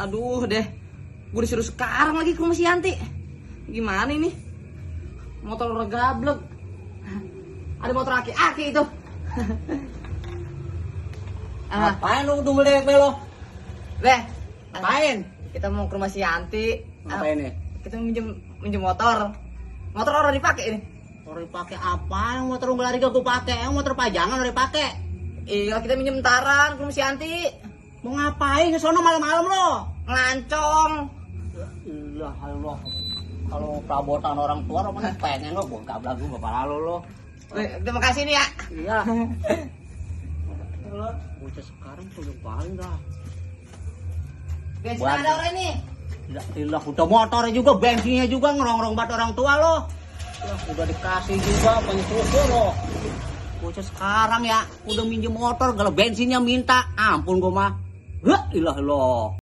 Aduh deh, gue disuruh sekarang lagi ke rumah si Yanti. Gimana ini? Motor udah gablek. Ada motor aki-aki itu. Ngapain lu udah melewek lo? Beh, Ngapain? kita mau ke rumah si Yanti. Ngapain nih? Kita minjem motor. Motor orang dipakai ini. Orang dipakai apa? Motor unggal lari gak gue pakai. Yang motor pajangan udah dipakai. Iya, kita minjem taran ke rumah si Yanti. Mau ngapain? Sono malam-malam lo? Ngelancong. Iya, Allah. Kalau perabotan orang tua, lo mana pengen lo? Gue gak belagu kepala lo. Terima kasih nih ya. Iya. Bocah sekarang tuh paling dah. Bensin ada orang ini. Tidak, udah motornya juga, bensinnya juga ngerongrong banget orang tua lo. Ya, udah dikasih juga banyak susu lo. Bocah sekarang ya, udah minjem motor, kalau bensinnya minta, ampun gue mah. Ilah lo.